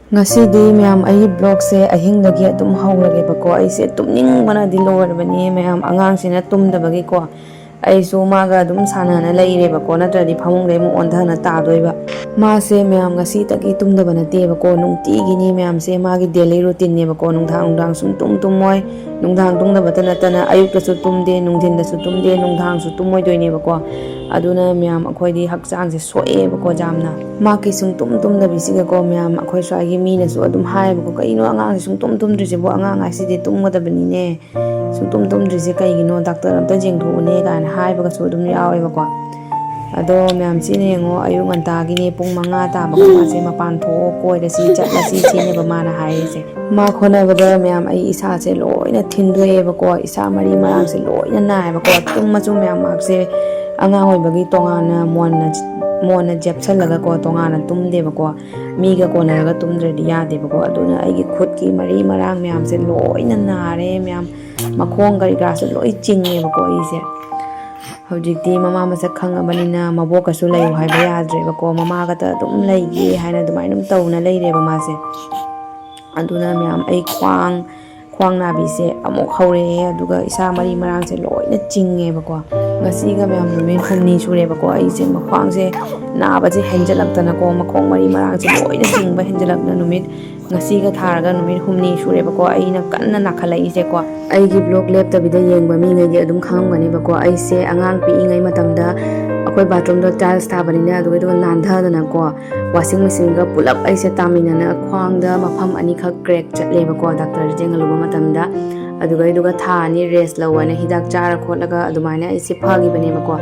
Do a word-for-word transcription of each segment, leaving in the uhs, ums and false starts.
ꯉꯁꯤꯗꯤ ꯃꯌꯥꯝ ꯑꯩꯒꯤ vlogꯁꯦ ꯑꯍꯤꯡꯗꯒꯤ ꯑꯗꯨꯝ ꯍꯧꯔꯒꯦꯕꯀꯣ꯫ ꯑꯩꯁꯦ ꯇꯨꯝꯅꯤꯡꯕꯅꯗꯤ ꯂꯣꯏꯔꯕꯅꯤ ꯃꯌꯥꯝ, ꯑꯉꯥꯡꯁꯤꯅ ꯇꯨꯝꯗꯕꯒꯤꯀꯣ꯫ ꯑꯩꯁꯨ ꯃꯥꯒ ꯑꯗꯨꯝ ꯁꯥꯟꯅꯅ ꯂꯩꯔꯦꯕꯀꯣ, ꯅꯠꯇ꯭ꯔꯗꯤ ꯐꯃꯨꯡꯗꯩ ꯑꯃꯨꯛ ꯑꯣꯟꯊꯅ ꯇꯥꯗꯣꯏꯕ꯫ ꯃꯥꯁꯦ ꯃꯌꯥꯝ ꯉꯁꯤꯇꯒꯤ ꯇꯨꯝꯗꯕ ꯅꯠꯇꯦꯕꯀꯣ, ꯅꯨꯡꯇꯤꯒꯤꯅꯤ ꯃꯌꯥꯝꯁꯦ ꯃꯥꯒꯤ daily routineꯅꯦꯕꯀꯣ꯫ ꯅꯨꯡꯗꯥꯡ ꯅꯨꯡꯗꯥꯡ ꯁꯨꯡꯇꯨꯝ ꯇꯨꯝꯃꯣꯏ, ꯅꯨꯡꯗꯥꯡ ꯇꯨꯝꯗꯕꯇ ꯅꯠꯇꯅ ꯑꯌꯨꯛꯇꯁꯨ ꯇꯨꯝꯗꯦ, ꯅꯨꯡꯊꯤꯟꯗꯁꯨ ꯇꯨꯝꯗꯦ, ꯅꯨꯡꯗꯥꯡꯁꯨ ꯇꯨꯝꯃꯣꯏꯗꯣꯏꯅꯦꯕꯀꯣ꯫ ꯑꯗꯨꯅ ꯃꯌꯥꯝ ꯑꯩꯈꯣꯏꯗꯤ ꯍꯛꯆꯥꯡꯁꯦ ꯁꯣꯛꯑꯦꯕꯀꯣ ꯌꯥꯝꯅ꯫ ꯃꯥꯒꯤ ꯁꯨꯡꯇꯨꯝ ꯇꯨꯝꯗꯕꯤꯁꯤꯒꯀꯣ ꯃꯌꯥꯝ ꯑꯩꯈꯣꯏ ꯁ꯭ꯋꯥꯏꯒꯤ ꯃꯤꯅꯁꯨ ꯑꯗꯨꯝ ꯍꯥꯏꯌꯦꯕꯀꯣ, "ꯀꯩꯅꯣ ꯑꯉꯥꯡꯁꯦ ꯁꯨꯡꯇꯨꯝ ꯇꯨꯝꯗ꯭ꯔꯤꯁꯤꯕꯨ? ꯑꯉꯥꯡ ꯍꯥꯏꯁꯤꯗꯤ ꯇꯨꯝꯒꯗꯕꯅꯤꯅꯦ, ꯁꯨꯡꯇꯨꯝ ꯇꯨꯝꯗ꯭ꯔꯤꯁꯦ ꯀꯩꯒꯤꯅꯣ? ꯗꯥꯛꯇꯔ ꯑꯝꯇ ꯌꯦꯡꯊꯣꯛꯎꯅꯦ" ꯀꯥꯏꯅ ꯍꯥꯏꯕꯒꯁꯨ ꯑꯗꯨꯝ ꯌꯥꯎꯋꯦꯕꯀꯣ꯫ ꯑꯗꯣ ꯃꯌꯥꯝ ꯁꯤꯅ ꯌꯦꯡꯉꯣ, ꯑꯌꯨꯛ ꯉꯟꯇꯥꯒꯤꯅꯦ, ꯄꯨꯡ ꯃꯉꯥ ꯇꯥꯕꯒ ꯃꯥꯁꯦ ꯃꯄꯥꯟ ꯊꯣꯛꯑꯣ, ꯀꯣꯏꯔꯁꯤ, ꯆꯠꯂꯁꯤ, ꯁꯤꯅꯦꯕ ꯃꯥꯅ ꯍꯥꯏꯔꯤꯁꯦ꯫ ꯃꯥ ꯍꯣꯠꯅꯕꯗ ꯃꯌꯥꯝ ꯑꯩ ꯏꯁꯥꯁꯦ ꯂꯣꯏꯅ ꯊꯤꯟꯗꯣꯛꯑꯦꯕꯀꯣ, ꯏꯁꯥ ꯃꯔꯤ ꯃꯔꯥꯡꯁꯦ ꯂꯣꯏꯅ ꯅꯥꯏꯌꯦꯕꯀꯣ꯫ ꯇꯨꯝꯃꯁꯨ ꯃꯌꯥꯝ ꯃꯥꯁꯦ ꯑꯉꯥꯡ ꯑꯣꯏꯕꯒꯤ ꯇꯣꯉꯥꯟꯅ ꯃꯣꯟꯅ, ꯃꯣꯟꯅ ꯖꯦꯞꯁꯜꯂꯒꯀꯣ ꯇꯣꯉꯥꯟꯅ ꯇꯨꯝꯗꯦꯕꯀꯣ꯫ ꯃꯤꯒ ꯀꯣꯟꯅꯔꯒ ꯇꯨꯝꯗ꯭ꯔꯗꯤ ꯌꯥꯗꯦꯕꯀꯣ꯫ ꯑꯗꯨꯅ ꯑꯩꯒꯤ ꯈꯨꯠꯀꯤ ꯃꯔꯤ ꯃꯔꯥꯡ ꯃꯌꯥꯝꯁꯦ ꯂꯣꯏꯅ ꯅꯥꯔꯦ ꯃꯌꯥꯝ, ꯃꯈꯣꯡ ꯀꯔꯤ ꯀꯔꯥꯁꯨ ꯂꯣꯏ ꯆꯤꯡꯉꯦꯕꯀꯣ ꯑꯩꯁꯦ꯫ ꯍꯧꯖꯤꯛꯇꯤ ꯃꯃꯥ ꯃꯁꯛ ꯈꯪꯉꯕꯅꯤꯅ ꯃꯕꯣꯛꯀꯁꯨ ꯂꯩꯌꯨ ꯍꯥꯏꯕ ꯌꯥꯗ꯭ꯔꯦꯕꯀꯣ, ꯃꯃꯥꯒꯇ ꯑꯗꯨꯝ ꯂꯩꯒꯦ ꯍꯥꯏꯅ ꯑꯗꯨꯃꯥꯏꯅ ꯑꯗꯨꯝ ꯇꯧꯅ ꯂꯩꯔꯦꯕ ꯃꯥꯁꯦ꯫ ꯑꯗꯨꯅ ꯃꯌꯥꯝ ꯑꯩ ꯈ꯭ꯋꯥꯡ, ꯈ꯭ꯋꯥꯡ ꯅꯥꯕꯤꯁꯦ ꯑꯃꯨꯛ ꯍꯧꯔꯛꯑꯦ, ꯑꯗꯨꯒ ꯏꯁꯥ ꯃꯔꯤ ꯃꯔꯥꯡꯁꯦ ꯂꯣꯏꯅ ꯆꯤꯡꯉꯦꯕꯀꯣ꯫ ꯉꯁꯤꯒ ꯃꯌꯥꯝ ꯅꯨꯃꯤꯠ ꯍꯨꯝꯅꯤ ꯁꯨꯔꯦꯕꯀꯣ ꯑꯩꯁꯦ ꯃꯈ꯭ꯋꯥꯡꯁꯦ ꯅꯥꯕꯁꯦ ꯍꯦꯟꯖꯜꯂꯛꯇꯅꯀꯣ, ꯃꯈꯣꯡ ꯃꯔꯤ ꯃꯔꯥꯡꯁꯦ ꯂꯣꯏꯅ ꯆꯤꯡꯕ ꯍꯦꯟꯖꯜꯂꯛꯇꯅ ꯅꯨꯃꯤꯠ ꯉꯁꯤꯒ ꯊꯥꯔꯒ ꯅꯨꯃꯤꯠ ꯍꯨꯝꯅꯤ ꯁꯨꯔꯦꯕꯀꯣ ꯑꯩꯅ ꯀꯟꯅ ꯅꯥꯈꯠꯂꯛꯏꯁꯦꯀꯣ꯫ ꯑꯩꯒꯤ vlog ꯂꯦꯞꯇꯕꯤꯗ ꯌꯦꯡꯕ ꯃꯤꯉꯩꯗꯤ ꯑꯗꯨꯝ ꯈꯪꯉꯝꯒꯅꯦꯕꯀꯣ, ꯑꯩꯁꯦ ꯑꯉꯥꯡ ꯄꯤꯛꯏꯉꯩ ꯃꯇꯝꯗ ꯑꯩꯈꯣꯏ bathroomꯗꯣ tiles ꯊꯥꯕꯅꯤꯅ ꯑꯗꯨꯒ ꯑꯗꯨꯒ ꯅꯥꯟꯊꯗꯅꯀꯣ, washing machineꯒ ꯄꯨꯂꯞ ꯑꯩꯁꯦ ꯇꯥꯃꯤꯟꯅꯅ ꯈ꯭ꯋꯥꯡꯗ ꯃꯐꯝ ꯑꯅꯤꯈꯛ crack ꯆꯠꯂꯦꯕꯀꯣ ꯗꯥꯛꯇꯔ ꯌꯦꯡꯍꯜꯂꯨꯕ ꯃꯇꯝꯗ꯫ ꯑꯗꯨꯒ ꯑꯗꯨꯒ ꯊꯥ ꯑꯅꯤ rest ꯂꯧꯑꯅ ꯍꯤꯗꯥꯛ ꯆꯥꯔ ꯈꯣꯠꯂꯒ ꯑꯗꯨꯃꯥꯏꯅ ꯑꯩꯁꯦ ꯐꯈꯤꯕꯅꯦꯕꯀꯣ꯫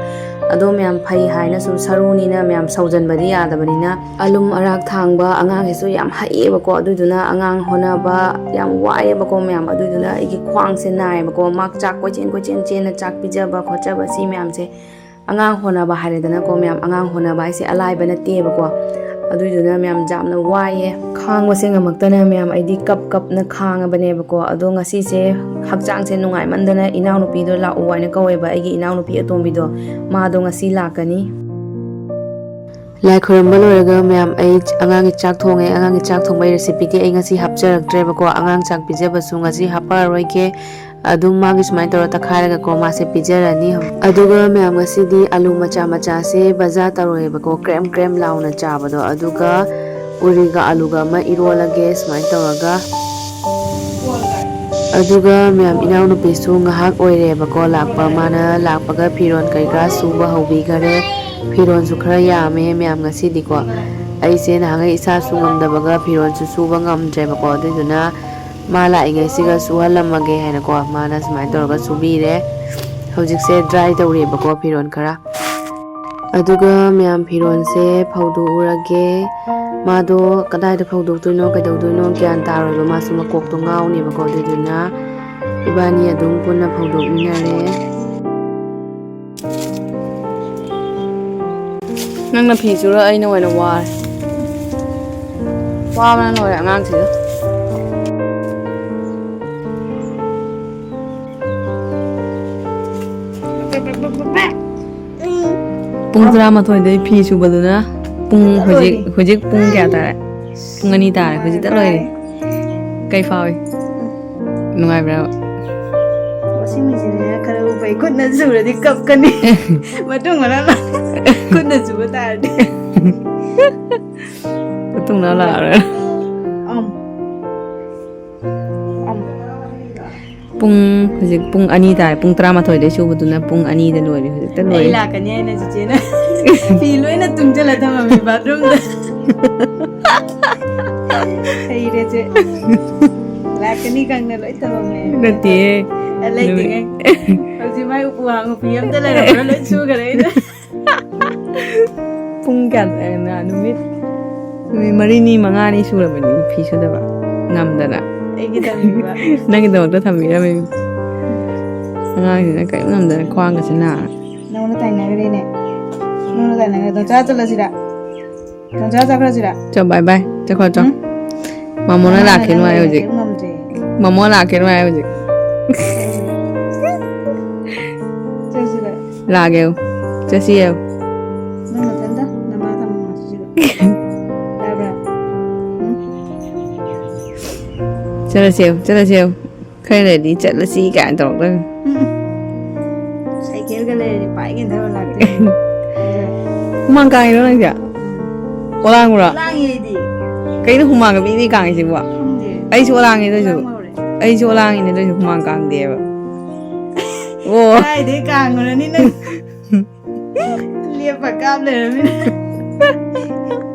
ꯑꯗꯣ ꯃꯌꯥꯝ ꯐꯩ ꯍꯥꯏꯅꯁꯨ ꯁꯔꯨꯅꯤꯅ ꯃꯌꯥꯝ ꯁꯧꯖꯟꯕꯗꯤ ꯌꯥꯗꯕꯅꯤꯅ, ꯑꯂꯨꯝ ꯑꯔꯥꯛ ꯊꯥꯡꯕ ꯑꯉꯥꯡꯁꯤꯁꯨ ꯌꯥꯝ ꯍꯩꯌꯦꯕꯀꯣ꯫ ꯑꯗꯨꯗꯨꯅ ꯑꯉꯥꯡ ꯍꯣꯠꯅꯕ ꯌꯥꯝ ꯋꯥꯏꯑꯦꯕꯀꯣ ꯃꯌꯥꯝ꯫ ꯑꯗꯨꯗꯨꯅ ꯑꯩꯒꯤ ꯈ꯭ꯋꯥꯡꯁꯦ ꯅꯥꯏꯌꯦꯕꯀꯣ꯫ ꯃꯥ ꯆꯥꯛ ꯀꯣꯏꯆꯦꯟ ꯀꯣꯏꯆꯦꯟ ꯆꯦꯟꯅ ꯆꯥꯛ ꯄꯤꯖꯕ ꯈꯣꯠꯆꯕ ꯁꯤ ꯃꯌꯥꯝꯁꯦ ꯑꯉꯥꯡ ꯍꯣꯠꯅꯕ ꯍꯥꯏꯔꯦꯗꯅꯀꯣ ꯃꯌꯥꯝ, ꯑꯉꯥꯡ ꯍꯣꯠꯅꯕ ꯍꯥꯏꯁꯦ ꯑꯂꯥꯏꯕ ꯅꯠꯇꯦꯕꯀꯣ꯫ ꯑꯗꯨꯏꯗꯨꯅ ꯃꯌꯥꯝ ꯌꯥꯝꯅ ꯋꯥꯏꯌꯦ, ꯈꯥꯡꯕꯁꯦ ꯉꯝꯃꯛꯇꯅ ꯃꯌꯥꯝ ꯑꯩꯗꯤ ꯀꯞ ꯀꯞꯅ ꯈꯥꯡꯉꯕꯅꯦꯕꯀꯣ꯫ ꯑꯗꯣ ꯉꯁꯤꯁꯦ ꯍꯛꯆꯥꯡꯁꯦ ꯅꯨꯡꯉꯥꯏꯃꯟꯗꯅ ꯏꯅꯥꯎꯅꯨꯄꯤꯗꯣ ꯂꯥꯛꯑꯣ ꯍꯥꯏꯅ ꯀꯧꯋꯦꯕ, ꯑꯩꯒꯤ ꯏꯅꯥꯎꯅꯨꯄꯤ ꯑꯇꯣꯝꯕꯤꯗꯣ, ꯃꯥꯗꯣ ꯉꯁꯤ ꯂꯥꯛꯀꯅꯤ꯫ ꯂꯥꯏ ꯈꯣꯏꯔꯝꯕ ꯂꯣꯏꯔꯒ ꯃꯌꯥꯝ ꯑꯩ ꯑꯉꯥꯡꯒꯤ ꯆꯥꯛ ꯊꯣꯡꯉꯦ꯫ ꯑꯉꯥꯡꯒꯤ ꯆꯥꯛ ꯊꯣꯡꯕꯒꯤ recipeꯗꯤ ꯑꯩ ꯉꯁꯤ ꯍꯥꯞꯆꯔꯛꯇ꯭ꯔꯦꯕꯀꯣ, ꯑꯉꯥꯡ ꯆꯥꯛ ꯄꯤꯖꯕꯁꯨ ꯉꯁꯤ ꯍꯥꯞꯄꯛꯑꯔꯣꯏꯒꯦ꯫ ꯑꯗꯨꯝ ꯃꯥꯒꯤ ꯁꯨꯃꯥꯏꯅ ꯇꯧꯔ ꯇꯛꯈꯥꯏꯔꯒꯀꯣ ꯃꯥꯁꯦ ꯄꯤꯖꯔꯅꯤ꯫ ꯑꯗꯨꯒ ꯃꯌꯥꯝ ꯉꯁꯤꯗꯤ ꯑꯂꯨ ꯃꯆꯥ ꯃꯆꯥꯁꯦ ꯕꯖꯥ ꯇꯧꯔꯦꯕꯀꯣ, ꯀ꯭ꯔꯦꯝ ꯀ꯭ꯔꯦꯝ ꯂꯥꯎꯅ ꯆꯥꯕꯗꯣ, ꯑꯗꯨꯒ ꯎꯔꯤꯒ ꯑꯂꯨꯒ ꯑꯃ ꯏꯔꯣꯜꯂꯒꯦ ꯁꯨꯃꯥꯏꯅ ꯇꯧꯔꯒ꯫ ꯑꯗꯨꯒ ꯃꯌꯥꯝ ꯏꯅꯥꯎꯅꯨꯄꯤꯁꯨ ꯉꯥꯏꯍꯥꯛ ꯑꯣꯏꯔꯦꯕꯀꯣ ꯂꯥꯛꯄ, ꯃꯥꯅ ꯂꯥꯛꯄꯒ ꯐꯤꯔꯣꯜ ꯀꯩꯀꯥ ꯁꯨꯕ ꯍꯧꯕꯤꯈꯔꯦ꯫ ꯐꯤꯔꯣꯜꯁꯨ ꯈꯔ ꯌꯥꯝꯃꯦ ꯃꯌꯥꯝ ꯉꯁꯤꯗꯤꯀꯣ꯫ ꯑꯩꯁꯦ ꯅꯍꯥꯟꯈꯩ ꯏꯁꯥꯁꯨ ꯉꯝꯗꯕꯒ ꯐꯤꯔꯣꯜꯁꯨ ꯁꯨꯕ ꯉꯝꯗ꯭ꯔꯦꯕꯀꯣ, ꯑꯗꯨꯏꯗꯨꯅ ꯃꯥ ꯂꯥꯛꯏꯉꯩꯁꯤꯒ ꯁꯨꯍꯜꯂꯝꯃꯒꯦ ꯍꯥꯏꯅꯀꯣ ꯃꯥꯅ ꯁꯨꯃꯥꯏꯅ ꯇꯧꯔꯒ ꯁꯨꯕꯤꯔꯦ꯫ ꯍꯧꯖꯤꯛꯁꯦ dry ꯇꯧꯔꯤꯑꯕꯀꯣ ꯐꯤꯔꯣꯜ ꯈꯔ꯫ ꯑꯗꯨꯒ ꯃꯌꯥꯝ ꯐꯤꯔꯣꯜꯁꯦ ꯐꯧꯗꯣꯛꯎꯔꯒꯦ꯫ ꯃꯥꯗꯣ ꯀꯗꯥꯏꯗ ꯐꯧꯗꯣꯛꯇꯣꯏꯅꯣ ꯀꯩꯗꯧꯗꯣꯏꯅꯣ ꯒ꯭ꯌꯥꯟ ꯇꯥꯔꯣꯏꯕ, ꯃꯥꯁꯨ ꯃꯀꯣꯛꯇꯣ ꯉꯥꯎꯅꯦꯕꯀꯣ꯫ ꯑꯗꯨꯗꯨꯅ ꯏꯕꯥꯅꯤ ꯑꯗꯨꯝ ꯄꯨꯟꯅ ꯐꯧꯗꯣꯛꯃꯤꯟꯅꯔꯦ꯫ ꯅꯪꯅ ꯐꯤ ꯁꯨꯔ ꯑꯩꯅ ꯑꯣꯏꯅ ꯋꯥꯔꯦ꯫ ꯋꯥꯕꯅ ꯂꯣꯏꯔꯦ ꯑꯉꯥꯡꯁꯤꯒ꯫ ꯄꯨꯡ ꯇꯔꯥꯃꯥꯊꯣꯏꯗꯩ ꯐꯤ ꯁꯨꯕꯗꯨꯅ ꯄꯨꯡ ꯍꯧꯖꯤꯛ, ꯍꯧꯖꯤꯛ ꯄꯨꯡ ꯀꯌꯥ ꯇꯥꯔꯦ? ꯄꯨꯡ ꯑꯅꯤ ꯇꯥꯔꯦ, ꯍꯧꯖꯤꯛꯇ ꯂꯣꯏꯔꯦ꯫ ꯀꯩ ꯐꯥꯎꯏ? ꯅꯨꯡꯉꯥꯏꯕ꯭ꯔꯥꯕ? Washing machineꯁꯤꯅ ꯈꯔ ꯎꯕꯩ ꯈꯨꯠꯅ ꯁꯨꯔꯗꯤ ꯀꯞꯀꯅꯤ꯫ ꯃꯇꯨꯡ ꯃꯅꯥꯎ ꯈꯨꯠꯅ ꯁꯨꯕ ꯇꯥꯔꯗꯤ꯫ ꯃꯇꯨꯡ ꯃꯅꯥꯎ ꯂꯥꯛꯑꯔꯣꯏ꯫ ꯑꯝ꯫ ꯑꯝ꯫ ꯄꯨꯡ, ꯍꯧꯖꯤꯛ ꯄꯨꯡ ꯑꯅꯤ ꯇꯥꯔꯦ꯫ ꯄꯨꯡ ꯇꯔꯥꯃꯥꯊꯣꯏꯗꯩ ꯁꯨꯕꯗꯨꯅ ꯄꯨꯡ ꯑꯅꯤꯗ ꯂꯣꯏꯔꯦ꯫ ꯍꯧꯖꯤꯛꯇ ꯑꯩ ꯂꯣꯏꯔꯦ꯫ ꯂꯥꯛꯀꯅꯤ ꯍꯥꯏꯅ ꯆꯤꯆꯦꯅ ꯐꯤ ꯂꯣꯏꯅ ꯇꯨꯡꯁꯤꯜꯂ ꯊꯝꯃꯝꯃꯤ bathroomꯗ꯫ ꯍꯩꯔꯦ ꯆꯦ꯫ ꯂꯥꯛꯀꯅꯤ ꯈꯪꯅ ꯂꯣꯏ ꯊꯝꯃꯝꯃꯦ꯫ ꯅꯠꯇꯦ꯫ ꯑ, ꯂꯩꯇꯦꯉꯩ꯫ ꯅꯨꯃꯤꯠ ꯍꯧꯖꯤꯛ ꯃꯥꯏ ꯎꯄꯨ ꯍꯥꯡꯕ ꯐꯤ ꯑꯝꯇ ꯂꯩꯔꯝꯃꯔꯣꯏ, ꯂꯣꯏ ꯁꯨꯈ꯭ꯔꯦ ꯑꯩꯅ꯫ ꯄꯨꯡ ꯀꯌꯥ, ꯑ, ꯅꯨꯃꯤꯠ, ꯅꯨꯃꯤꯠ ꯃꯔꯤꯅꯤ ꯃꯉꯥꯅꯤ ꯁꯨꯔꯕꯅꯤ ꯐꯤ ꯁꯨꯗꯕ ꯉꯝꯗꯅ꯫ ꯑꯩꯒꯤ ꯊꯝꯃꯤꯕ꯫ ꯅꯪꯒꯤꯗꯃꯛꯇ ꯊꯝꯕꯤꯔꯝꯃꯤꯅꯤ꯫ ꯑꯉꯥꯡꯁꯤꯅ ꯀꯔꯤꯝ ꯉꯝꯗꯅ ꯈ꯭ꯋꯥꯡꯒꯁꯦ ꯅꯥꯔꯦ꯫ ꯅꯉꯣꯟꯗ ꯇꯥꯏꯅꯔꯦ꯫ ꯅꯦ꯫ ꯅꯪꯅ ꯀꯥꯏꯅ ꯗꯣꯟꯆꯥ ꯆꯠꯂꯁꯤꯔ? ꯗꯣꯟꯆꯥ ꯆꯠꯈ꯭ꯔꯁꯤꯔ? ꯆꯣ, ꯕꯥꯏ ꯕꯥꯏ꯫ ꯆꯠꯈ꯭ꯔꯣ, ꯆꯣ꯫ ꯎꯝ? ꯃꯃꯣꯅ ꯃꯃꯥꯅ ꯂꯥꯛꯈꯤꯅꯨ ꯅꯪ ꯍꯥꯏ ꯍꯧꯖꯤꯛ꯫ ꯂꯩꯔꯦ, ꯉꯝꯗ꯭ꯔꯦ꯫ ꯃꯃꯣ ꯂꯥꯛꯈꯤꯅꯨ ꯍꯥꯏ ꯍꯧꯖꯤꯛ꯫ ꯆꯠꯁꯤꯔ? ꯂꯥꯛꯑꯒꯦ꯫ ꯆꯠꯁꯤꯌꯦ꯫ ꯅꯪ ꯅꯊꯟꯗ ꯅꯃꯥ ꯊꯝꯃꯣ ꯆꯠꯁꯤꯔ? ꯌꯥꯕ꯭ꯔꯥ? ꯎꯝ? ꯆꯠꯂꯁꯦ, ꯆꯠꯂꯁꯦ꯫ ꯈꯔ ꯂꯩꯔꯗꯤ ꯆꯠꯂꯁꯤ ꯀꯥꯏꯅ ꯇꯧꯔꯛꯇꯣꯏꯅꯤ꯫ ꯎꯝ꯫ ꯁꯥꯏꯀꯦꯜꯒ ꯂꯩꯔꯗꯤ ꯄꯥꯏꯒꯦꯅ ꯊꯕꯛ ꯂꯥꯛꯇꯣꯏꯅꯤ꯫ ꯍꯨꯃꯥꯡ ꯀꯥꯡꯉꯤꯔꯣ ꯅꯪꯁꯦ? ꯎꯝ꯫ ꯑꯣꯂꯥꯡꯕ꯭ꯔꯣ? ꯂꯥꯡꯉꯦ ꯑꯩꯗꯤ꯫ ꯀꯩꯅꯣ ꯍꯨꯃꯥꯡꯒ ꯄꯤꯕꯤ ꯀꯥꯡꯉꯤꯁꯤꯕꯣ? ꯈꯪꯗꯦ꯫ ꯑꯩꯁꯨ ꯑꯣꯂꯥꯡꯉꯦ ꯑꯗꯨꯏꯁꯨ꯫ ꯂꯥꯡꯕ ꯍꯧꯔꯦ꯫ ꯑꯩꯁꯨ ꯑꯣꯂꯥꯡꯉꯤꯅꯦ ꯑꯗꯨꯏꯁꯨ ꯍꯨꯃꯥꯡ ꯀꯥꯡꯗꯦꯕ꯫ ꯑꯣ꯫ ꯀꯥꯏꯗꯩ ꯀꯥꯡꯉꯨꯔꯅꯤ ꯅꯪ? ꯂꯦꯞꯄ ꯀꯥꯞ ꯂꯩꯔꯝꯃꯤꯅ꯫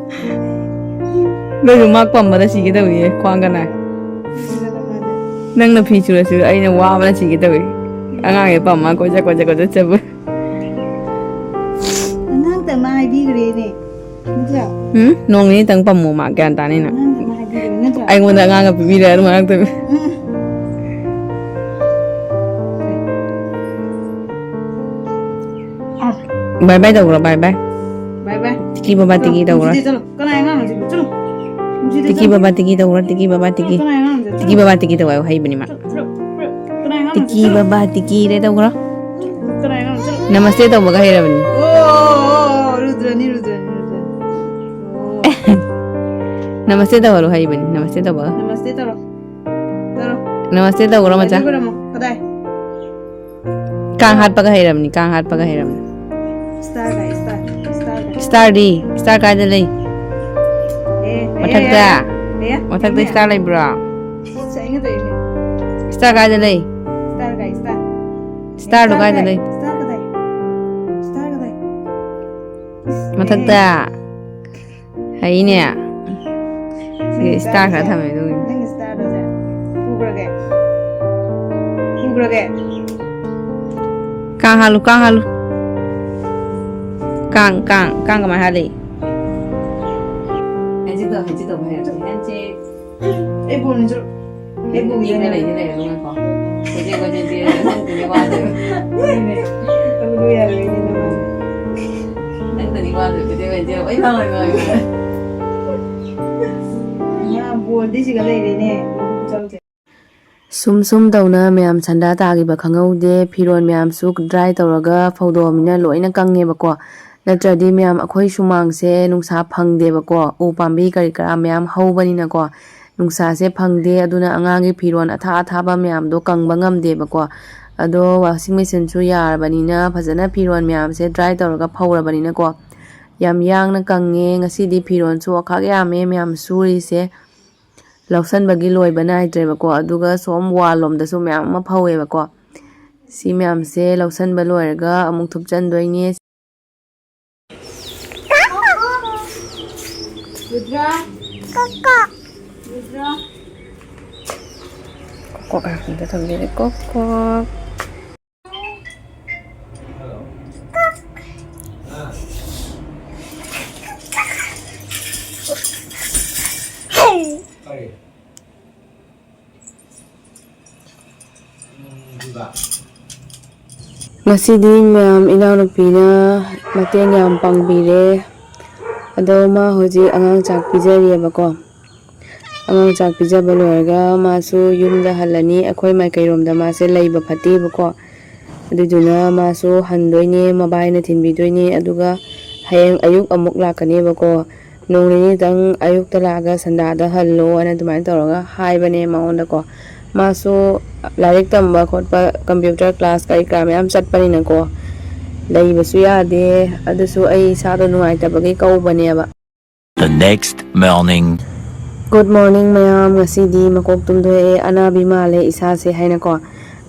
ꯅꯣꯏꯁꯨ ꯃꯥ ꯄꯝꯕꯗ ꯁꯤꯒꯦ ꯇꯧꯏꯌꯦ, ꯈ꯭ꯋꯥꯡꯒ ꯅꯥꯏ꯫ ꯅꯪꯅ ꯐꯤ ꯁꯨꯔꯁꯨ ꯑꯩꯅ ꯋꯥꯕꯅ ꯁꯤꯒꯦ ꯇꯧꯏ꯫ ꯑꯉꯥꯡꯁꯦ ꯄꯝꯃ ꯀꯣꯏꯆꯠ ꯀꯣꯏꯆꯠ ꯀꯣꯏꯆꯠ ꯆꯠꯄ꯫ ꯑꯉꯥꯡꯇ ꯃꯥ ꯍꯥꯏꯕꯤꯈ꯭ꯔꯦꯅꯦ꯫ ꯅꯠꯇ꯭ꯔꯣ? ꯎꯝ? ꯅꯣꯡ ꯅꯤꯅꯤꯇꯪ ꯄꯝꯃꯣ ꯃꯥ, ꯒ꯭ꯌꯥꯟ ꯇꯥꯅꯤꯅ꯫ ꯑꯉꯥꯡꯇ ꯃꯥ ꯍꯥꯏꯕꯤꯈ꯭ꯔꯦ, ꯅꯠꯇ꯭ꯔꯣ? ꯑꯩꯉꯣꯟꯗ ꯑꯉꯥꯡꯒ ꯄꯤꯕꯤꯔꯦ ꯑꯗꯨꯝ ꯉꯥꯡꯉꯛꯇꯣꯏꯕ꯫ ꯎꯝ꯫ ꯑ꯫ ꯕꯥꯏ ꯕꯥꯏ ꯇꯧꯈ꯭ꯔꯣ, ꯕꯥꯏ ꯕꯥꯏ꯫ ꯕꯥꯏ ꯕꯥꯏ꯫ ꯇꯤꯀꯤ ꯕꯕꯥ ꯆꯠꯂꯣ, ꯇꯤꯀꯤ ꯇꯧꯈ꯭ꯔꯣ꯫ ꯅꯨꯡꯁꯤꯗꯦ, ꯆꯠꯂꯣ꯫ ꯀꯅꯥꯏ ꯑꯉꯥꯡꯅꯣ ꯁꯤꯕꯨ? ꯆꯠꯂꯣ꯫ ꯅꯨꯡꯁꯤꯗꯦ, ꯇꯤꯀꯤ ꯆꯠꯂꯣ꯫ ꯕꯕꯥ ꯇꯤꯀꯤ ꯇꯧꯈ꯭ꯔꯣ, ꯇꯤꯀꯤ ꯕꯕꯥ ꯇꯤꯀꯤ꯫ ꯀꯅꯥꯏ ꯑꯉꯥꯡꯅꯣ? ꯆꯠꯂꯣ꯫ ꯇꯤꯀꯤ ꯕꯕꯥ ꯇꯤꯀꯤ ꯇꯧ ꯍꯥꯏꯌꯣ, ꯍꯩꯕꯅꯤ ꯃꯥ꯫ ꯆꯠꯂꯣ, ꯆꯠꯂꯣ, ꯆꯠꯂꯣ꯫ ꯀꯅꯥꯏ ꯑꯉꯥꯡꯅꯣ? ꯇꯤꯀꯤ ꯆꯠꯂꯣ꯫ ꯕꯕꯥ ꯇꯤꯀꯤ ꯔꯦ ꯇꯧꯈ꯭ꯔꯣ꯫ ꯀꯅꯥꯏ ꯑꯉꯥꯡꯅꯣ? ꯆꯠꯂꯣ꯫ ꯅꯃꯁꯇꯦ ꯇꯧꯕꯒ ꯍꯩꯔꯕꯅꯤ꯫ ꯑꯣ, ꯑꯣ, ꯑꯣ, ꯔꯨꯗ꯭ꯔꯅꯤ, ꯔꯨꯗ꯭ꯔꯅꯤ, ꯔꯨꯗ꯭ꯔꯅꯤ꯫ ꯑꯣ꯫ ꯅꯃꯁꯇꯦ ꯇꯧꯍꯜꯂꯣ ꯍꯩꯕꯅꯤ, ꯅꯃꯁꯇꯦ ꯇꯧꯕꯒ꯫ ꯅꯃꯁꯇꯦ ꯇꯧꯔꯣ꯫ ꯇꯧꯔꯣ꯫ ꯅꯃꯁꯇꯦ ꯇꯧꯈ꯭ꯔꯣ, ꯃꯆꯥ꯫ ꯂꯥꯏꯗꯤ ꯈꯣꯏꯔꯝꯃꯣ꯫ ꯀꯗꯥꯏ? ꯀꯥꯡ ꯍꯥꯠꯄꯒ ꯍꯩꯔꯝꯅꯤ, ꯀꯥꯡ ꯍꯥꯠꯄꯒ ꯍꯩꯔꯝꯅꯤ꯫ ꯁ꯭ꯇꯥꯔ ꯀꯥꯏ, ꯁ꯭ꯇꯥꯔ, ꯁ꯭ꯇꯥꯔ ꯀꯥꯏ꯫ ꯁ꯭ꯇꯥꯔꯗꯤ? ꯁ꯭ꯇꯥꯔ ꯀꯥꯏꯗ ꯂꯩ? ꯑꯦ, ꯑꯦ, ꯃꯊꯛꯇ? ꯑꯦ, ꯑꯦ, ꯑꯦ, ꯃꯊꯛꯇ ꯑꯦ꯫ ꯁ꯭ꯇꯥꯔ ꯂꯩꯕ꯭ꯔꯣ? ꯁꯤ ꯑꯩꯅ ꯇꯧꯔꯤꯅꯦ꯫ ꯁ꯭ꯇꯥꯔ ꯀꯥꯏꯗ ꯂꯩ? ꯁ꯭ꯇꯥꯔ ꯀꯥꯏ, ꯁ꯭ꯇꯥꯔ꯫ ꯁ꯭ꯇꯥꯔꯗꯣ ꯁ꯭ꯇꯥꯔ ꯀꯥꯏꯗ ꯀꯥꯏ? ꯂꯩ? ꯁ꯭ꯇꯥꯔ ꯀꯗꯥꯏ? ꯁ꯭ꯇꯥꯔ ꯀꯗꯥꯏ? ꯏꯁ, ꯃꯊꯛꯇ꯫ ꯑꯦ꯫ ꯍꯩꯅꯦ꯫ ꯁꯤ ꯅꯪꯒꯤ ꯁ꯭ꯇꯥꯔ ꯈꯔ ꯁ꯭ꯇꯥꯔꯁꯦ? ꯊꯝꯃꯦ ꯑꯗꯨꯒꯤꯅꯦ꯫ ꯅꯪꯒꯤ ꯁ꯭ꯇꯥꯔꯗꯣ ꯁꯦ ꯄꯨꯈ꯭ꯔꯒꯦ? ꯄꯨꯈ꯭ꯔꯒꯦ? ꯀꯥꯡ ꯍꯥꯠꯂꯨ, ꯀꯥꯡ ꯍꯥꯠꯂꯨ꯫ ꯀꯥꯡ, ꯀꯥꯡ, ꯀꯥꯡ ꯀꯃꯥꯏ ꯍꯥꯠꯂꯤ? ꯍꯦꯟꯆꯦꯛ ꯇꯧ, ꯍꯦꯟꯆꯦꯛ ꯇꯧ, ꯍꯦꯟꯆꯦꯛ꯫ ꯑꯩ ꯕꯣꯜ ꯅꯤꯡꯁꯤꯡ-, ꯑꯩ ꯕꯣꯜ ꯌꯦꯡꯉ ꯂꯩꯗꯤ ꯂꯩꯔꯦ, ꯑꯗꯨꯝ ꯉꯥꯏꯈꯣ꯫ ꯀꯣꯏꯆꯦꯟ ꯀꯣꯏꯆꯦꯟ ꯆꯦꯜꯂꯦ, ꯅꯪ ꯇꯨꯝꯕ ꯋꯥꯗꯣꯏꯕ꯫ ꯑꯗꯨꯗꯤ ꯌꯥꯔꯣꯏꯅꯦ, ꯅꯃꯥꯏ꯫ ꯉꯥ ꯕꯣꯜꯗꯤ ꯁꯤꯒ ꯂꯩꯔꯦꯅꯦ꯫ ꯁꯨꯝ ꯁꯨꯝ ꯇꯧꯅ ꯃꯌꯥꯝ ꯁꯟꯗꯥ ꯇꯥꯈꯤꯕ ꯈꯪꯍꯧꯗꯦ꯫ ꯐꯤꯔꯣꯜ ꯃꯌꯥꯝꯁꯨ dry ꯇꯧꯔꯒ ꯐꯧꯗꯣꯛꯑꯃꯤꯅ ꯂꯣꯏꯅ ꯀꯪꯉꯦꯕꯀꯣ꯫ ꯅꯠꯇ꯭ꯔꯗꯤ ꯃꯌꯥꯝ ꯑꯩꯈꯣꯏ ꯁꯨꯃꯥꯡꯁꯦ ꯅꯨꯡꯁꯥ ꯐꯪꯗꯦꯕꯀꯣ, ꯎ ꯄꯥꯝꯕꯤ ꯀꯔꯤ ꯀꯔꯥ ꯃꯌꯥꯝ ꯍꯧꯕꯅꯤꯅꯀꯣ꯫ ꯅꯨꯡꯁꯥꯁꯦ ꯐꯪꯗꯦ, ꯑꯗꯨꯅ ꯑꯉꯥꯡꯒꯤ ꯐꯤꯔꯣꯜ ꯑꯊꯥ ꯑꯊꯥꯕ ꯃꯌꯥꯝꯗꯣ ꯀꯪꯕ ꯉꯝꯗꯦꯕꯀꯣ꯫ ꯑꯗꯣ washing machineꯁꯨ ꯌꯥꯔꯕꯅꯤꯅ ꯐꯖꯅ ꯐꯤꯔꯣꯜ ꯃꯌꯥꯝꯁꯦ dry ꯇꯧꯔꯒ ꯐꯧꯔꯕꯅꯤꯅꯀꯣ꯫ ꯌꯥꯝ ꯌꯥꯡꯅ ꯀꯪꯉꯦ꯫ ꯉꯁꯤꯗꯤ ꯐꯤꯔꯣꯜꯁꯨ ꯑꯣꯈꯥꯛ ꯌꯥꯝꯃꯦ ꯃꯌꯥꯝ ꯁꯨꯔꯤꯁꯦ꯫ ꯂꯧꯁꯟꯕꯒꯤ ꯂꯣꯏꯕ ꯅꯥꯏꯗ꯭ꯔꯦꯕꯀꯣ꯫ ꯑꯗꯨꯒ ꯁꯣꯝ wall ꯂꯣꯝꯗꯁꯨ ꯃꯌꯥꯝ ꯑꯃ ꯐꯧꯋꯦꯕꯀꯣ꯫ ꯁꯤ ꯃꯌꯥꯝꯁꯦ ꯂꯧꯁꯟꯕ ꯂꯣꯏꯔꯒ ꯑꯃꯨꯛ ꯊꯨꯞꯆꯟꯗꯣꯏꯅꯦ꯫ ꯔꯨꯗ꯭ꯔ꯫ ꯔꯨꯗ꯭ꯔ꯫ ꯀꯣꯛ ꯀꯣꯛ ꯍꯥꯏꯔꯛꯄꯗ ꯊꯝꯕꯤꯔꯦ꯫ ꯀꯣꯛ ꯀꯣꯛ꯫ ꯉꯁꯤꯗꯤ ꯃꯌꯥꯝ ꯏꯅꯥꯎꯅꯨꯄꯤꯅ ꯃꯇꯦꯡ ꯌꯥꯝ ꯄꯥꯡꯕꯤꯔꯦ꯫ ꯑꯗꯣ ꯃꯥ ꯍꯧꯖꯤꯛ ꯑꯉꯥꯡ ꯆꯥꯛ ꯄꯤꯖꯔꯤꯑꯕꯀꯣ꯫ ꯑꯉꯥꯡ ꯆꯥꯛ ꯄꯤꯖꯕ ꯂꯣꯏꯔꯒ ꯃꯥꯁꯨ ꯌꯨꯝꯗ ꯍꯜꯂꯅꯤ꯫ ꯑꯩꯈꯣꯏ ꯃꯥꯏꯀꯩꯔꯣꯝꯗ ꯃꯥꯁꯦ ꯂꯩꯕ ꯐꯠꯇꯦꯕꯀꯣ꯫ ꯑꯗꯨꯏꯗꯨꯅ ꯃꯥꯁꯨ ꯍꯟꯗꯣꯏꯅꯦ, ꯃꯕꯥꯏꯅ ꯊꯤꯟꯕꯤꯗꯣꯏꯅꯦ꯫ ꯑꯗꯨꯒ ꯍꯌꯦꯡ ꯑꯌꯨꯛ ꯑꯃꯨꯛ ꯂꯥꯛꯀꯅꯦꯕꯀꯣ꯫ ꯅꯣꯡ ꯅꯤꯅꯤꯗꯪ ꯑꯌꯨꯛꯇ ꯂꯥꯛꯑꯒ ꯁꯟꯗꯥꯗ ꯍꯜꯂꯣ ꯍꯥꯏꯅ ꯑꯗꯨꯃꯥꯏꯅ ꯇꯧꯔꯒ ꯍꯥꯏꯕꯅꯦ ꯃꯉꯣꯟꯗꯀꯣ꯫ ꯃꯥꯁꯨ ꯂꯥꯏꯔꯤꯛ ꯇꯝꯕ ꯈꯣꯠꯄ, computer class ꯀꯔꯤ ꯀꯔꯥ ꯃꯌꯥꯝ ꯆꯠꯄꯅꯤꯅꯀꯣ, ꯂꯩꯕꯁꯨ ꯌꯥꯗꯦ꯫ ꯑꯗꯨꯁꯨ ꯑꯩ ꯏꯁꯥꯗꯣ ꯅꯨꯡꯉꯥꯏꯇꯕꯒꯤ ꯀꯧꯕꯅꯦꯕ꯫ The next morning. Good morning, ꯃꯌꯥꯝ꯫ ꯉꯁꯤꯗꯤ ꯃꯀꯣꯛ ꯇꯨꯝꯊꯣꯛꯑꯦ, ꯑꯅꯥꯕꯤ ꯃꯥꯜꯂꯦ ꯏꯁꯥꯁꯦ ꯍꯥꯏꯅꯀꯣ꯫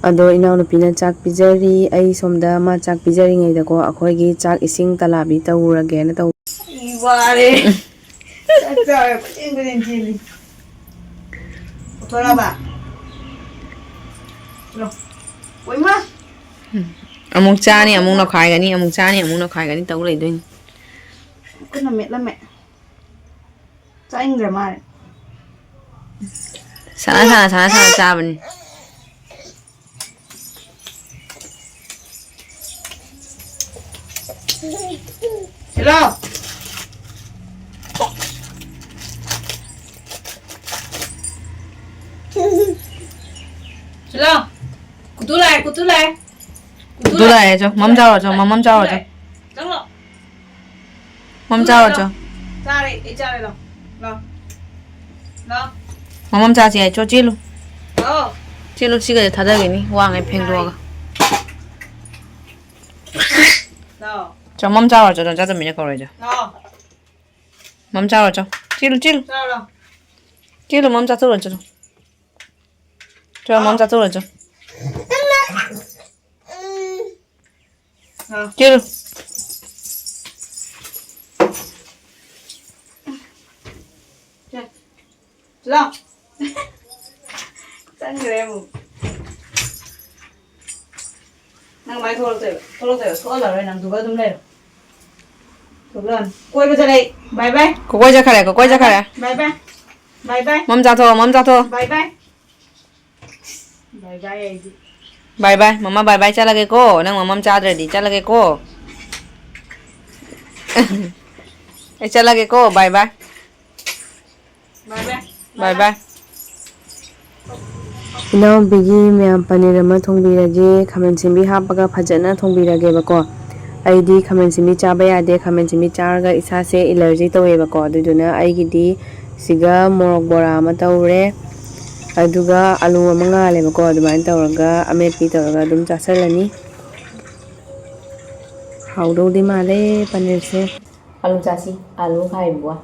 ꯑꯗꯣ ꯏꯅꯥꯎꯅꯨꯄꯤꯅ ꯆꯥꯛ ꯄꯤꯖꯔꯤ꯫ ꯑꯩ ꯁꯣꯝꯗ ꯃꯥ ꯆꯥꯛ ꯄꯤꯖꯔꯤꯉꯩꯗꯀꯣ, ꯑꯩꯈꯣꯏꯒꯤ ꯆꯥꯛ ꯏꯁꯤꯡ ꯇꯂꯥꯕꯤ ꯇꯧꯔꯒꯦꯅ ꯇꯧ꯫ ꯋꯥꯔꯦ꯫ ꯆꯥꯛ ꯆꯥꯔ ꯀꯣꯏꯆꯦꯟ ꯀꯣꯏꯆꯦꯟ ꯆꯦꯜꯂꯤ꯫ ꯊꯣꯛꯂꯛꯑꯕ? ꯂꯣ꯫ ꯑꯣꯏꯃꯥ! ꯑꯃꯨꯛ ꯆꯥꯅꯤ, ꯑꯃꯨꯛ ꯅꯣꯛꯈꯥꯏꯒꯅꯤ, ꯑꯃꯨꯛ ꯆꯥꯅꯤ, ꯑꯃꯨꯛ ꯅꯣꯛꯈꯥꯏꯒꯅꯤ ꯇꯧ ꯂꯩꯗꯣꯏꯅꯤ꯫ ꯀꯟꯅ ꯃꯦꯠꯂꯝꯃꯦ꯫ ꯆꯥꯅꯤꯡꯗ꯭ꯔ ꯃꯥꯜꯂꯦ꯫ ꯁꯥꯟꯅ, ꯁꯥꯟꯅ, ꯁꯥꯟꯅ, ꯁꯥꯟꯅ ꯆꯥꯕꯅꯤ꯫ ꯍꯦꯜꯂꯣ꯫ ꯂꯥꯎ꯫ ꯀꯨꯇꯨ ꯂꯥꯛꯑꯦ, ꯀꯨꯇꯨ ꯂꯥꯛꯑꯦ꯫ ꯀꯨꯇꯨ ꯂꯥꯛꯑꯦ, ꯆꯣ꯫ ꯃꯝ ꯆꯥꯔꯣ, ꯆꯣ꯫ ꯃꯃꯝ ꯆꯥꯔꯣ, ꯆꯣ꯫ ꯆꯪꯉꯣ꯫ ꯃꯝ ꯆꯥꯔꯣ, ꯆꯣ꯫ ꯆꯥꯔꯦ, ꯑꯩ ꯆꯥꯔꯦ, ꯂꯥꯎ꯫ ꯂꯥꯎ꯫ ꯂꯥꯎ꯫ ꯃꯃꯝ ꯆꯥꯁꯦ ꯍꯥꯏ, ꯆꯣ, ꯆꯦꯜꯂꯨ꯫ ꯂꯥꯎ꯫ ꯆꯦꯜꯂꯨ, ꯁꯤꯒꯁꯦ ꯊꯥꯗꯈꯤꯅꯤ, ꯋꯥꯡꯉꯦ ꯐꯦꯡꯗꯣꯛꯑꯒ꯫ ꯂꯥꯎ꯫ ꯆꯣ, ꯃꯝ ꯆꯥꯔꯣ, ꯆꯣ, ꯆꯥ ꯆꯥꯃꯤꯟꯅ ꯀꯧꯔꯣꯏ, ꯆꯣ꯫ ꯂꯥꯎ꯫ ꯃꯝ ꯆꯥꯔꯣ, ꯆꯣ꯫ ꯆꯦꯜꯂꯨ, ꯆꯦꯜꯂꯨ꯫ ꯆꯥꯔꯣ, ꯂꯥꯎ꯫ ꯆꯦꯜꯂꯨ, ꯃꯝ ꯆꯥꯊꯣꯛꯎꯔꯣ, ꯆꯦꯜꯂꯨ꯫ ꯆꯣ, ꯃꯝ ꯆꯥꯊꯣꯛꯎꯔꯣ, ꯆꯣ꯫ ꯆꯦꯜꯂꯨ꯫ ꯂꯥꯎ꯫ ꯆꯪꯈ꯭ꯔꯦ ꯑꯃꯨꯛ꯫ ꯅꯪ ꯃꯥꯏ ꯊꯣꯛꯂꯛꯇꯣꯏꯕ, ꯊꯣꯛꯂꯛꯇꯣꯏꯕ, ꯊꯣꯛꯍꯜꯂꯔꯣꯏ ꯅꯪ, ꯑꯗꯨꯒ ꯑꯗꯨꯝ ꯂꯩꯔꯣ꯫ ꯊꯣꯛꯂꯛꯑꯅꯨ꯫ ꯀꯣꯏꯕ ꯆꯠꯂꯦ ꯑꯩ꯫ Bye bye꯫ ꯀꯣꯀꯣꯏ ꯆꯠꯈ꯭ꯔꯦ, ꯀꯣꯀꯣꯏ ꯆꯠꯈ꯭ꯔꯦ꯫ Bye bye꯫ Bye bye꯫ ꯃꯝ ꯆꯥꯊꯣꯛꯑꯣ, ꯃꯝ ꯆꯥꯊꯣꯛꯑꯣ꯫ Bye bye꯫ Bye bye ꯑꯩꯗꯤ꯫ Bye bye꯫ ꯃꯃꯥ bye bye ꯆꯠꯂꯒꯦꯀꯣ꯫ ꯅꯪ ꯃꯃꯝ ꯆꯥꯗ꯭ꯔꯗꯤ ꯆꯠꯂꯒꯦꯀꯣ꯫ ꯑꯩ ꯆꯠꯂꯒꯦꯀꯣ꯫ Bye bye꯫ Bye bye꯫ Bye bye꯫ ꯏꯅꯥꯎꯄꯤꯒꯤ ꯃꯌꯥꯝ ꯄꯅꯤꯔ ꯑꯃ ꯊꯣꯡꯕꯤꯔꯒꯦ꯫ ꯈꯥꯃꯦꯟ ꯑꯁꯤꯟꯕꯤ ꯍꯥꯞꯄꯒ ꯐꯖꯅ ꯊꯣꯡꯕꯤꯔꯒꯦꯕꯀꯣ꯫ ꯑꯩꯗꯤ ꯈꯥꯃꯦꯟ ꯑꯁꯤꯟꯕꯤ ꯆꯥꯕ ꯌꯥꯗꯦ꯫ ꯈꯥꯃꯦꯟ ꯑꯁꯤꯟꯕꯤ ꯆꯥꯔꯒ ꯏꯁꯥꯁꯦ allergy ꯇꯧꯋꯦꯕꯀꯣ꯫ ꯑꯗꯨꯗꯨꯅ ꯑꯩꯒꯤꯗꯤ ꯁꯤꯒ ꯃꯣꯔꯣꯛ ꯕꯣꯔꯥ ꯑꯃ ꯇꯧꯔꯦ꯫ ꯑꯗꯨꯒ ꯑꯂꯨ ꯑꯃ ꯉꯥꯜꯂꯦꯕꯀꯣ꯫ ꯑꯗꯨꯃꯥꯏꯅ ꯇꯧꯔꯒ ꯑꯃꯦꯠꯄꯤ ꯇꯧꯔꯒ ꯑꯗꯨꯝ ꯆꯥꯁꯜꯂꯅꯤ꯫ ꯍꯥꯎꯗꯧꯗꯤ ꯃꯥꯜꯂꯦ ꯄꯅꯤꯔꯁꯦ꯫ ꯑꯂꯨ ꯆꯥꯁꯤ꯫ ꯑꯂꯨ ꯈꯥꯏꯕ꯫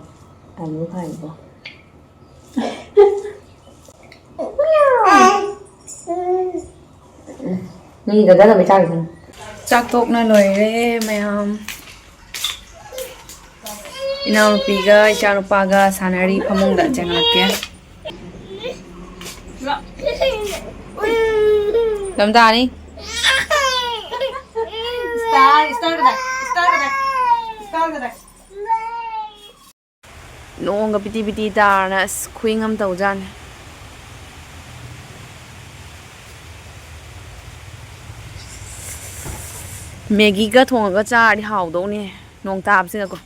ꯑꯂꯨ ꯈꯥꯏꯕ꯫ ꯃꯤ ꯗꯗꯥꯅ ꯃꯩ ꯆꯥꯈꯤꯁꯅꯨ꯫ ꯆꯥꯛ ꯇꯣꯛꯅ ꯂꯣꯏꯔꯦ ꯃꯌꯥꯝ꯫ ꯏꯅꯥꯎꯅꯨꯄꯤꯒ ꯏꯆꯥꯅꯨꯄꯥꯒ ꯁꯥꯟꯅꯔꯤ ꯐꯃꯨꯡꯗ꯫ ꯆꯪꯉꯛꯀꯦ꯫ ꯂꯝꯗꯥꯅꯤ꯫ ꯏꯁꯇꯥꯔ, ꯏꯁꯇꯥꯔ ꯀꯗꯥꯏ? ꯏꯁꯇꯥꯔ ꯀꯗꯥꯏ? ꯏꯁꯇꯥꯔ ꯀꯗꯥꯏ? ꯅꯣꯡꯒ ꯄꯤꯇꯤ ꯄꯤꯇꯤ ꯇꯥꯔꯅ ꯑꯁ ꯈꯨꯏꯪ ꯑꯃ ꯇꯧꯖꯥꯠꯅꯤ꯫ ꯃꯦꯒꯤꯒ ꯊꯣꯡꯉꯒ ꯆꯥꯔꯗꯤ ꯍꯥꯎꯗꯧꯅꯤ ꯅꯣꯡ ꯇꯥꯕꯁꯤꯒꯀꯣ꯫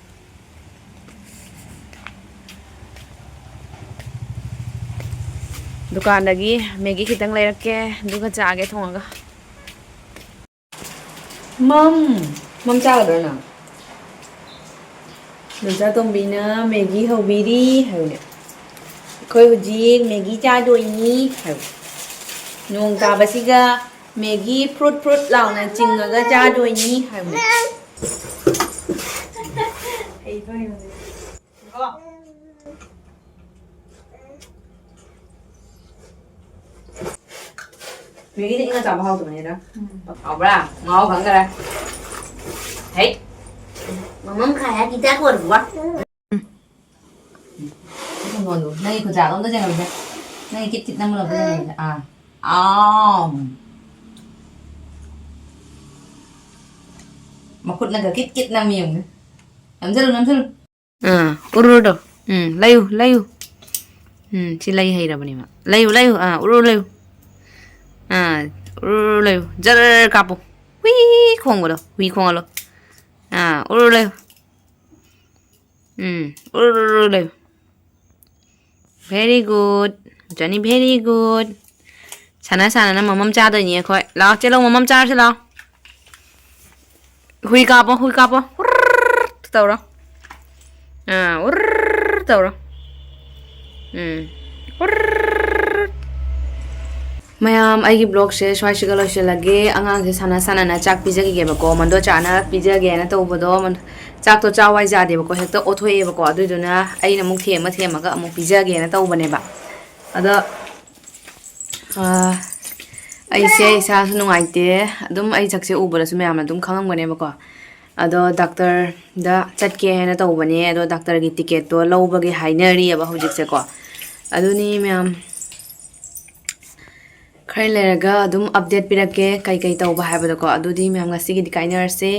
ꯗꯨꯀꯥꯟꯗꯒꯤ ꯃꯦꯒꯤ ꯈꯤꯇꯪ ꯂꯩꯔꯛꯀꯦ, ꯑꯗꯨꯒ ꯆꯥꯒꯦ ꯊꯣꯡꯉꯒ꯫ ꯃꯝ, ꯃꯝ ꯆꯥꯒꯗ꯭ꯔꯣ ꯅꯪ? ꯅꯦꯆꯥ ꯇꯣꯝꯕꯤꯅ ꯃꯦꯒꯤ ꯍꯧꯕꯤꯔꯤ ꯍꯥꯏꯌꯨꯅꯦ꯫ ꯑꯩꯈꯣꯏ ꯍꯧꯖꯤꯛ ꯃꯦꯒꯤ ꯆꯥꯗꯣꯏꯅꯤ ꯍꯥꯏꯌꯨ꯫ ꯅꯣꯡ ꯇꯥꯕꯁꯤꯒ ꯃꯦꯒꯤ ꯐ꯭ꯔꯨꯠ ꯐ꯭ꯔꯨꯠ ꯂꯥꯎꯅ ꯆꯤꯡꯉꯒ ꯆꯥꯗꯣꯏꯅꯤ ꯍꯥꯏꯌꯨꯅꯦ꯫ ꯃꯦꯒꯤꯗꯤ ꯏꯪꯅ ꯆꯥꯕ ꯍꯥꯎꯇꯕꯅꯤꯗ꯫ ꯎꯝ꯫ ꯍꯥꯎꯕ꯭ꯔꯥ? ꯃꯍꯥꯎ ꯈꯪꯗꯔꯦ꯫ ꯍꯩ! ꯃꯃꯝ ꯈꯥꯏ ꯍꯥꯏ ꯈꯤꯇꯪ ꯑꯣꯏꯔꯕ? ꯎꯝ꯫ ꯅꯪꯒꯤ ꯈꯨꯖꯥꯗꯣ ꯑꯝꯇ ꯌꯦꯡꯍꯜꯂꯨꯁꯦ꯫ ꯅꯪꯒꯤ ꯀꯤꯠ ꯀꯤꯠ ꯅꯝꯕꯗꯣ ꯑꯝꯇ ꯌꯦꯡꯍꯜꯂꯨꯁꯦ꯫ ꯑꯥ꯫ ꯑꯥꯎ꯫ ꯃꯈꯨꯠꯅꯒ ꯀꯤꯠ ꯀꯤꯠ ꯅꯝꯃꯤ ꯌꯦꯡꯉꯨꯅꯦ꯫ ꯅꯝꯖꯜꯂꯨ, ꯅꯝꯖꯜꯂꯨ꯫ ꯑꯥ, ꯎꯔꯨꯔꯨꯗꯣ꯫ ꯎꯝ, ꯂꯩꯌꯨ, ꯂꯩꯌꯨ꯫ ꯎꯝ, ꯁꯤ ꯂꯩ ꯍꯩꯔꯕꯅꯦꯕ꯫ ꯂꯩꯌꯨ, ꯂꯩꯌꯨ꯫ ꯑꯥ, ꯎꯔꯨꯔꯨ ꯂꯩꯌꯨ꯫ ꯑꯥ, ꯎꯔꯨꯔꯨ ꯂꯩꯌꯨ꯫ ꯖꯔ ꯀꯥꯞꯄꯨ꯫ ꯍꯨꯏ ꯈꯣꯡꯕꯗꯣ꯫ ꯍꯨꯏ ꯈꯣꯡꯍꯜꯂꯣ꯫ ꯑꯥ, ꯎꯔꯨꯔꯨ ꯂꯩꯌꯨ꯫ ꯎꯝ, ꯎꯔꯨꯔꯨ ꯂꯩꯌꯨ꯫ Very good꯫ ꯖꯣꯅꯤ, very good꯫ ꯁꯥꯟꯅ ꯁꯥꯟꯅꯅ ꯃꯃꯝ ꯆꯥꯗꯣꯏꯅꯤ ꯑꯩꯈꯣꯏ꯫ ꯂꯥꯛꯑꯣ, ꯆꯦꯜꯂꯣ, ꯃꯃꯝ ꯆꯥꯔꯁꯤ ꯂꯥꯛꯑꯣ꯫ ꯍꯨꯏ ꯀꯥꯞꯄꯣ, ꯍꯨꯏ ꯀꯥꯞꯄꯣ꯫ ꯎꯔꯔ ꯇꯧꯔꯣ꯫ ꯑꯥ, ꯎꯔꯔ ꯇꯧꯔꯣ꯫ ꯎꯝ꯫ ꯎꯔꯔ꯫ ꯃꯌꯥꯝ, ꯑꯩꯒꯤ vlogꯁꯦ ꯁ꯭ꯋꯥꯏꯁꯤꯒ ꯂꯣꯏꯁꯤꯜꯂꯒꯦ꯫ ꯑꯉꯥꯡꯁꯦ ꯁꯥꯟꯅ ꯁꯥꯟꯅꯅ ꯆꯥꯛ ꯄꯤꯖꯈꯤꯒꯦꯕꯀꯣ꯫ ꯃꯟꯗꯣ ꯆꯥꯅ ꯄꯤꯖꯒꯦꯅ ꯇꯧꯕꯗꯣ, ꯃꯟ-, ꯆꯥꯛꯇꯣ ꯆꯥꯎ ꯍꯥꯏ ꯌꯥꯗꯦꯕꯀꯣ, ꯍꯦꯛꯇ ꯑꯣꯠꯊꯣꯛꯑꯦꯕꯀꯣ꯫ ꯑꯗꯨꯏꯗꯨꯅ ꯑꯩꯅ ꯑꯃꯨꯛ ꯊꯦꯝꯃ ꯊꯦꯝꯃꯒ ꯑꯃꯨꯛ ꯄꯤꯖꯒꯦꯅ ꯇꯧꯕꯅꯦꯕ꯫ ꯑꯗꯣ, ꯑꯥ, ꯑꯩꯁꯦ ꯏꯁꯥꯁꯨ ꯅꯨꯡꯉꯥꯏꯇꯦ꯫ ꯑꯗꯨꯝ ꯑꯩ ꯁꯛꯁꯦ ꯎꯕꯗꯁꯨ ꯃꯌꯥꯝꯅ ꯑꯗꯨꯝ ꯈꯪꯉꯝꯒꯅꯦꯕꯀꯣ꯫ ꯑꯗꯣ ꯗꯥꯛꯇꯔꯗ ꯆꯠꯀꯦ ꯍꯥꯏꯅ ꯇꯧꯕꯅꯦ꯫ ꯑꯗꯣ ꯗꯥꯛꯇꯔꯒꯤ ꯇꯤꯀꯦꯠꯇꯣ ꯂꯧꯕꯒꯤ ꯍꯥꯏꯅꯔꯤꯑꯕ ꯍꯧꯖꯤꯛꯁꯦꯀꯣ꯫ ꯑꯗꯨꯅꯤ ꯃꯌꯥꯝ, ꯈꯔ ꯂꯩꯔꯒ ꯑꯗꯨꯝ update ꯄꯤꯔꯛꯀꯦ ꯀꯩꯀꯩ ꯇꯧꯕ ꯍꯥꯏꯕꯗꯣꯀꯣ꯫ ꯑꯗꯨꯗꯤ ꯃꯌꯥꯝ ꯉꯁꯤꯒꯤꯗꯤ ꯀꯥꯏꯅꯔꯁꯦ꯫